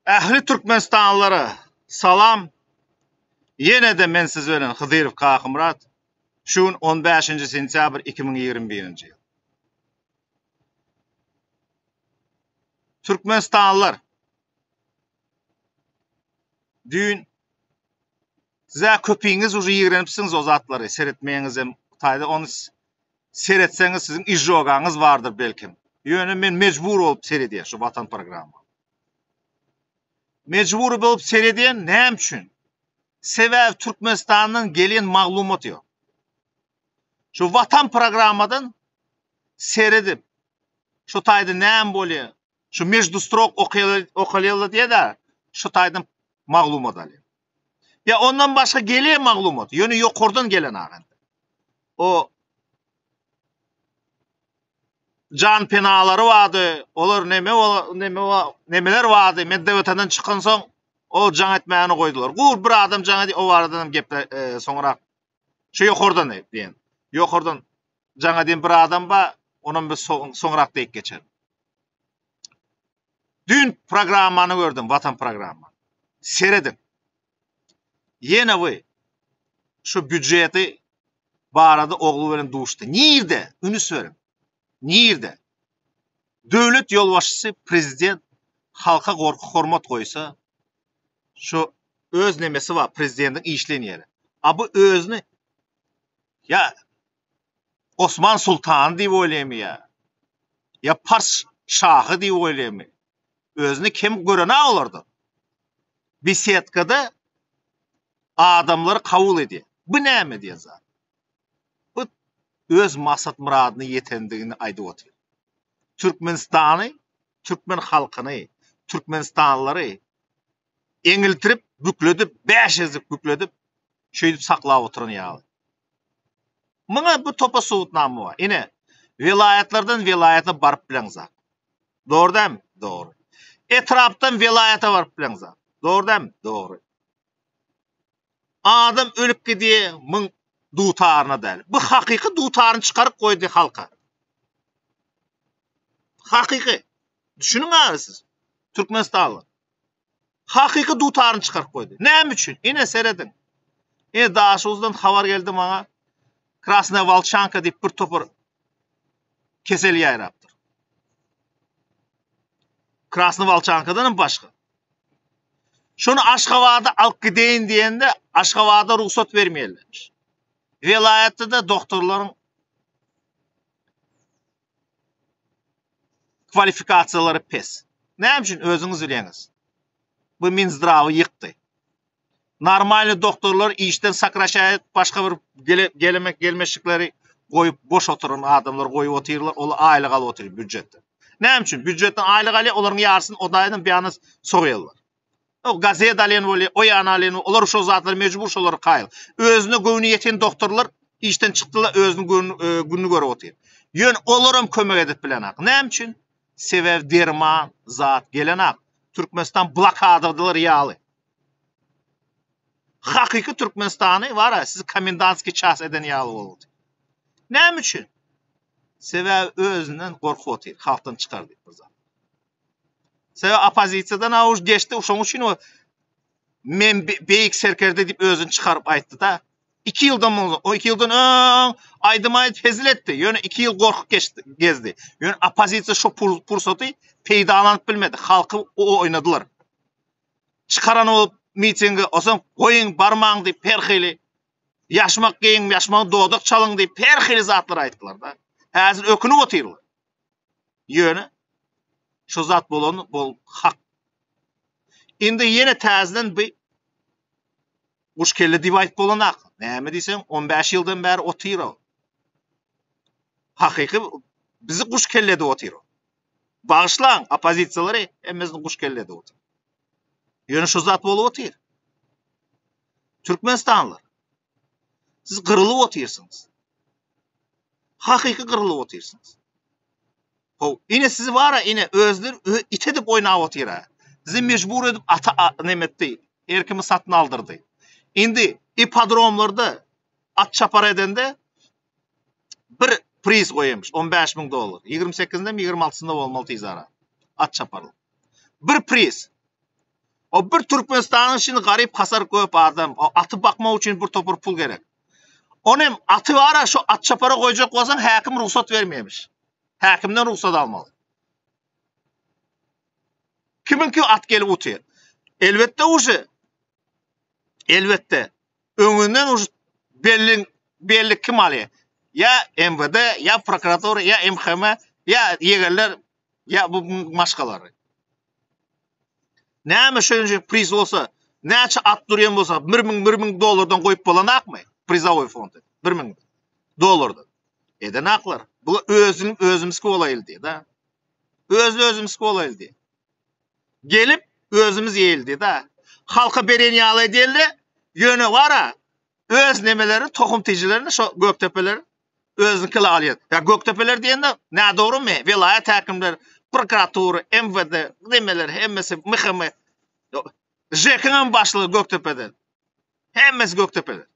Ähli Türkmenistanlylara salam. Ýene-de men siz bilen Hydyrow Kakymyrat. Şu gün 15-nji sentýabr 2021-nji ýyl. Türkmenistanlylar düýn sizä köpiňiz uje ýigrenipsiňiz o zatlary seretmeýäňizem taýda ony seretseňiz siziň izžogaňyz bardyr belkim. Ýöne men mejbur bolup seredýän şu Watan programma. Mejbur bolup seredýän näme üçin? Sebäbi Türkmenistandan gelýän maglumat ýok. Şu Watan programmadan seredip şu taýda näme bolýar? Şu mejdu strok okalýarlar diýýär-de, şu taýdan maglumat alýar. Ýa ondan başga gelýär maglumat, ýöne ýokardan gelen agent. O jan penalary bardy, olar neme neme nemeler bardy. Men DWT-den çykan soň o jaň etmäni goýdular. Gur bir adam jaň edip, o barada hem gep e, soňrak şu ýokardan diýen. Ýokardan jaň edýän bir adam bar, onam biz soňrak diýip geçer. Düýn programmany gördüm, Watan programma. Serediň. Ýene bu şu býudjeti barada ogly bilen duşdy. Nirde? Ünüs beriň. Nirde? Döwlet ýolbaşçysy prezident halka gorky hormat goýsa, şu öz nemesi bar prezidentiň işleýän ýeri. A bu özüni ýa Osman sultany diýip oýlaýmy ýa? Ýa pars şahy diýip oýlaýmy? Özüni kem gören-ä olardan. Besedkada adamlary kabul edýär. Bu näme diýen zat? Bu öz maksat-myradyna ýetendigini aýdyp otyr. Türkmenistany, türkmen halkyny, türkmenistanlylary eňiltirip, bükledip, bäşezik bükledip, şeýdip saklap oturan ýaly. Muňa bu topa subutnama bar. Ine, welaýatlardan welaýata baryp bileňzak. Dogry dälmi? Dogry. Etrapdan welaýata baryp bileňzak. Dogry dälmi? Dogry. Adam ölüp gidýär, muň dutaryna däl. Bu hakyky dutaryny çykaryp goýdy halka. Hakyky. Düşüniň abi siz. Türkmenistanly. Hakyky dutaryny çykaryp goýdy. Näme üçin? Ine serediň. Ine Daşoguzdan habar geldi maňa. Krasnaya Wolçanka diýip bir topar kesel ýaýrapdyr. Krasny Wolçankadan hem başga. Şony Aşgabada alyp gideýin diýende Aşgabada rugsat bermeýärlermiş. Welaýatda-da doktorlaryň kwalifikasiýalary pes. Näme üçin özüňiz bilýäňiz. Bu Minzdrawy ýykdy. Normalny doktorlar işden sakraşaýat başga bir gele, gelemek gelmeşikleri goýup boş oturan adamlar goýup otyrlar, ol aýlyk alyp otyr býujetden. Näme üçin? Býujetden aýlyk alýar, olaryň ýarysyny o daýdan bir ýana sogýarlar. O gazet alýan bolýar, o ýana alýan, olar şo zatlary mejbur şolara kaýyl. Özüne göwni ýeten doktorlar işden çykdylar, özüniň göwni e, gününi görüp otyr. Ýöne olaram kömek edip bilenak. Näme üçin? Sebäbi derman zat gelenak. Türkmenistan blokadadylar ýaly. Hakyky Türkmenistany bar-a, sizi komendantskiý ças eden ýaly boldy. Näme üçin? Sebäbi özünden gorkup otyr, halkdan çykar diýip bir zat. Sebäbi oppozisiýadan awuş geçdi, şonuň üçin o men beýik serkerde diýip özüni çykaryp aýtdy-da. 2 ýyldan mundan, o 2 ýyldan öň aýdym aýdyp hezil etdi. Ýöne 2 ýyl gorkup geçdi, gezdi. Ýöne oppozisiýa şo pursaty peýdalanyp bilmedi. Halky oýnadylar. Çykaran bolup mitinge, osaň goýuň, barmaň diýip her hili ýaşmak geýiň, ýaşmagy dodak çalyň diýip her hili zatlar aýtdylar-da. Häzir ökünip otyrlar. Ýöne şu zat bolan bol hak. Indi ýene täzeden bir guş kelle diýip aýdyp bolanak. Näme diýseň 15 ýyldan bäri otyr o. Hakyky bizi guş kelle edip otyr o. Bagyşlaň oppozisiýalary hemmesini guş kelle edip otyr. Ýöne şu zat bolup otyr. Türkmenistanlylar siz gyrylyp otyrsyňyz. Hakyky gyrylyp otyrsyňyz. How, ine sizi bara ine özler it edip oýnap otyra. Sizi mejbur edip ata nemetdi, erkimi satyn aldyrdy. Indi ipodromlarda at çapar edende bir priz goýamyş 15 müň dollar. 28-inde mi 26-synda bolmaly tizara. At çaparlyk. Bir priz. O bir Türkmenistanyň içinde garyp hasar köp adam. O aty bakmak üçin bir topar pul gerek. Onem aty bara şu at çapara goýjak bolsaň häkim rugsat bermeýärmiş. Häkimden rugsat almaly. Kimiňki at gelip otyr. Elbetde uje elbetde öňünden uje belli belli kim alýar. Ýa MWD, ýa prokuratura, ýa MHM, ýa ýegenler, ýa bu maşgalary. Näme şeýle priz bolsa, näçe at durýan bolsa, 1000 1000 dollardan goýup bolanakmy? Prizowy fondy. 1000 dollardan. Edenaklar. Bu özüm özümizki bolaýly diýdi. Da. Öz özümizki bolaýly diýdi. Gelip özümiz ýeýli diýdi. Da. Halka beren ýaly edeli, ýöne bara öz nemeleri, tohum tijilerini şo Göktepeler özüniňkili alýar. Ýa Göktepeler diýende nädogrymy? Welaýat häkimleri, prokuratura, MWD, nemeler hemmesi MHM. JEK-iň hem başlygy Gökdepeden. Hemmesi Gökdepeden.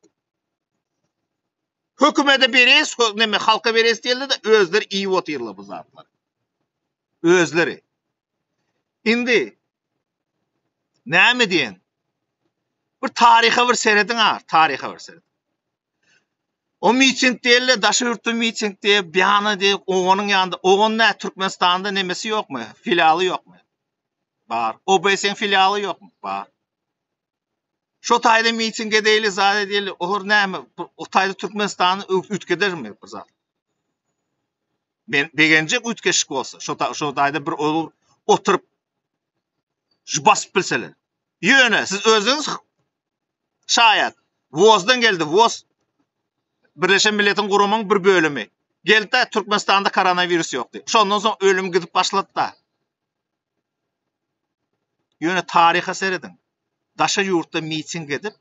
Hökümete bereýs, neme halka bereýs diýildi-de özleri iýip otyrlar bu zatlary. Özleri. Indi näme diýen? Bir taryha bir serediň a, taryha bir serediň. O miting diýildi, daşary ýurtda miting diýip, biýana diýip, oganyň ýanynda, ogan nä Türkmenistanda nemesi ýokmy? Filialy ýokmy? Bar. OBS-iň filialy ýokmy? Bar. Şo taýda miting edeýli, zat edeýli, olar näme, o taýda Türkmenistany üýtgedermi bir zat? Men begenjek üýtgeşik bolsa, şo şo taýda bir olur oturyp şu basyp bilseler. Ýöne siz özüňiz şaýat. WOZ-dan geldi. WOZ Birleşen Milletiň Guramyň bir bölümi. Geldi-de Türkmenistanda koronawirus ýok diýip. Şondan soň ölüm gidip başlady-da. Ýöne taryha serediň. Daşary ýurtda miting edip,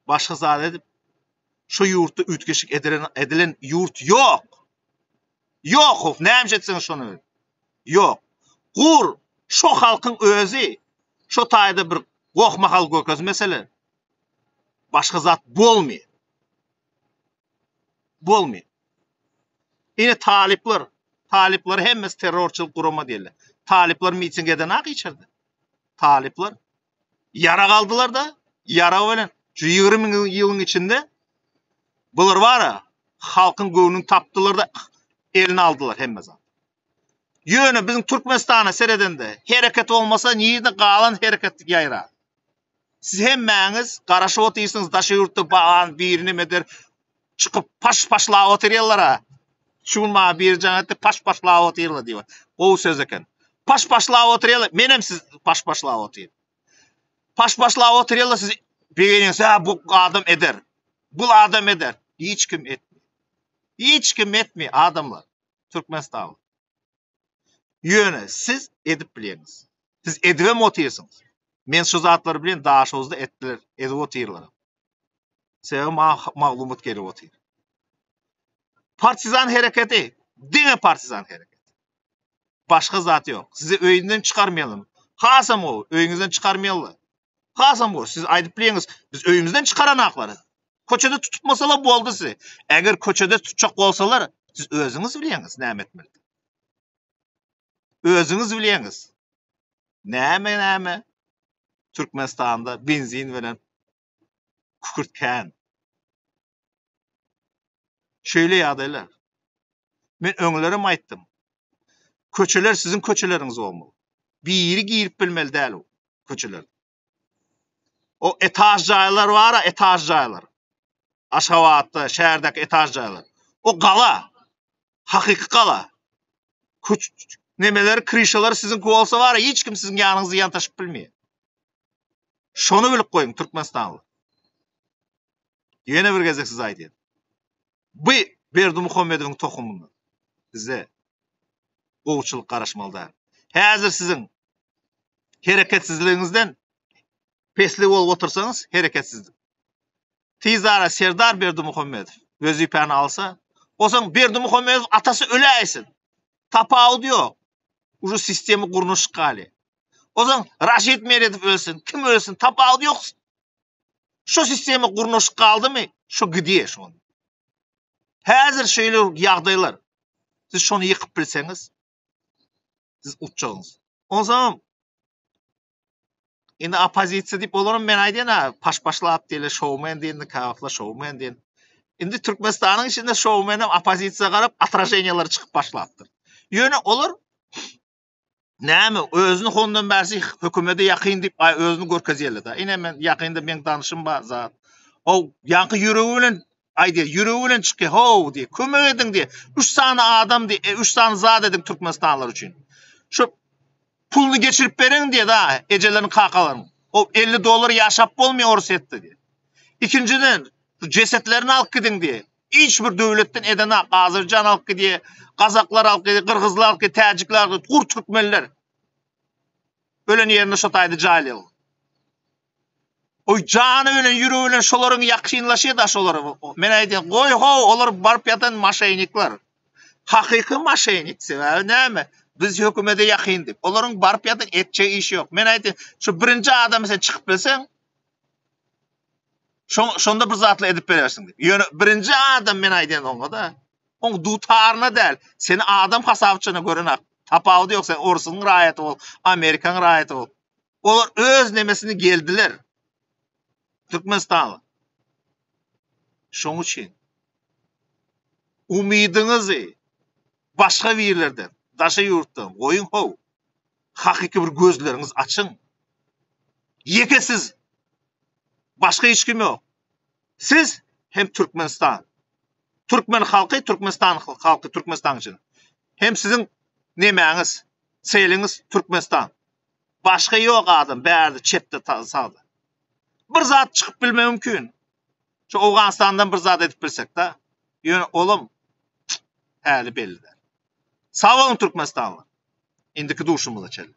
başga zat edip, şu ýurtda üýtgeşik edilen, edilen ýurt ýok. Ýok, how, näme etseňiz şony. Ýok. Gur, şo halkyň özi şo taýda bir goh mahal görkezmesele, başga zat bolmaýar. Bolmaýar. Ine talyplar, talyplar hemmesi terrorçylyk gurama diýildi. Talyplar miting edenak içerde. Talyplar ýarag aldylar da, ýarag bilen şu 20 ýylyň içinde bular bara halkyň göwnüni tapdylar da eline aldylar hemme zat. Ýöne biziň Türkmenistana seredende hereket bolmasa nirde galan hereket ýaýrar. Siz hemmäňiz garaşyp otyrsyňyz daşary ýurtda bagan biri neme eder çykyp paş paşlap otyrýarlar-a. Şu gün maňa biri jaň etdi paş paşlap otyrlar diýip. Gowy söz eken. Paş paşlap otyrýarlar. Menem siz paş paşlap otyryn. Paş paşlap otyrýarlar siz begenýäňiz ha bu adam eder. Bu adam eder. Hiç kim etmeýär. Hiç kim etmeýär adamlar. Türkmenistanly. Ýöne siz edip bilýäňiz. Siz edibem otyrsyňyz. Men şu zatlary bilen Daşoguzda etdiler, edip otyrlar. Sebäbi maňa maglumat gelip otyr. Partizan hereketi, diňe partizan hereketi. Başga zat ýok. Sizi öýünden çykarmaýalym. Hasam gowy, öýüňizden çykarmaýaly. Hasam gowy, siz aýdyp bilýäňiz, biz öýümizden çykaranaklar. Köçede tutmasalar boldy sizi. Eger köçede tutjak bolsalar, siz özüňiz bilýäňiz näme etmeli. Özüňiz bilýäňiz. Näme näme Türkmenistanda benzin bilen kükürt kän. Şeýle ýagdaýlar. Men öňlerem aýtdym. Köçeler siziň köçeleriňiz bolmaly. Biri girip bilmeli däl o köçeler. O etaž jaýlar bar, etaž jaýlar. Aşgabatda, şäherdäki etaž jaýlar. O gala. Hakyky gala. Köç nemeleri, krişalar siziňki bolsa bar, hiç kim siziň ýanyňyza ýantaşyp bilmeýär. Şony bilip goýuň Türkmenistanly. Ýene bir gezek size aýdýan. Bu Berdimuhamedowyň tohumyndan size gowuçylyk garaşmaly däl. Häzir siziň hereketsizligiňizden peslik bolup otursaňyz, hereketsizlik. Tiz ara Serdar Berdimuhamedow wezipäni alsa, onsoň Berdimuhamedow atasy öläýsin. Tapawudy ýok. Uje sistema gurnaşyk galýar. Onsoň Raşid Meredow ölsün, kim ölsün, tapawudy ýok. Şu sistema gurnaşyk galdymy, şu gidýär şony. Häzir şeýle ýagdaýlar. Siz şony ýykyp bilseňiz, siz utjagyňyz. Onsoň. Indi oppozisiýa diýip olaram men aýdýan-a, paş-paşlap diýle, şoumen diýende käwagtlar şoumen diýen. Indi Türkmenistanyň içinde şoumenem oppozisiýa garap otraženiýalar çykyp başlapdyr. Ýöne olar näme özüni hondan bärsi hökümete ýakyn diýip aý özüni görkezýärler-de. Ine men ýakynda meň tanyşym bar zat. O ýaňky ýüregi bilen aýdýar, ýüregi bilen çykýar, how diýip, kömek ediň diýip, 3 sany adam diýip, 3 e, sany zat ediň türkmenistanlylar üçin. Şu Puluny geçirip beriň diýe da ejeleriň kakalaryň. O 50 dollar ýaşap bolmaýar Orsýetde diýe. Ikinjiden jesetlerini alyp gidiň diýe. Hiç bir döwletden edenak Azerbaýjan alyp gidýär, gazaklar alyp gidýär, gyrgyzlar alyp gidýär, täjikler alyp gidýär, gur türkmenler. Ölen ýerinde şo taýda jaýlaýar. Oý jany bilen ýüregi bilen şolaryň ýakynlaşýar da şolar. Men aýdýan, goý how, olar baryp ýatan maşenikler. Hakyky maşenik sebäbi näme? Biz hökümete ýakyn diýip. Olaryň baryp ýatan etjek işi ýok. Men aýdýan, şu birinji adamy sen çykyp bilseň, şonda bir zatlar edip berersiň diýip. Ýöne birinji adam men aýdýan oňa da, oň dutaryna däl, seni adam hasapçyna görenak. Tapawudy ýok, sen orsuň raýaty bol, Amerikaň raýaty bol. Olar öz nemesini geldiler. Türkmenistanly. Şoň üçin umydyňyzy başga birlerden, daşa ýurtdan goýuň how. Hakyky bir gözleriňizi açyň. Ýeke siz. Başga hiç kim ýok. Siz hem Türkmenistan. Türkmen halky, Türkmenistan halky, Türkmenistan üçin. Hem siziň nemäňiz, seliňiz Türkmenistan. Başga ýok adam bärde çepde sagda. Bir zat çykyp bilme mümkin. Şu Owganystandan bir zat edip bilsek da. Ýöne olam häli belli däl. Sag boluň Türkmenistanly. Indiki duşumyza çenli.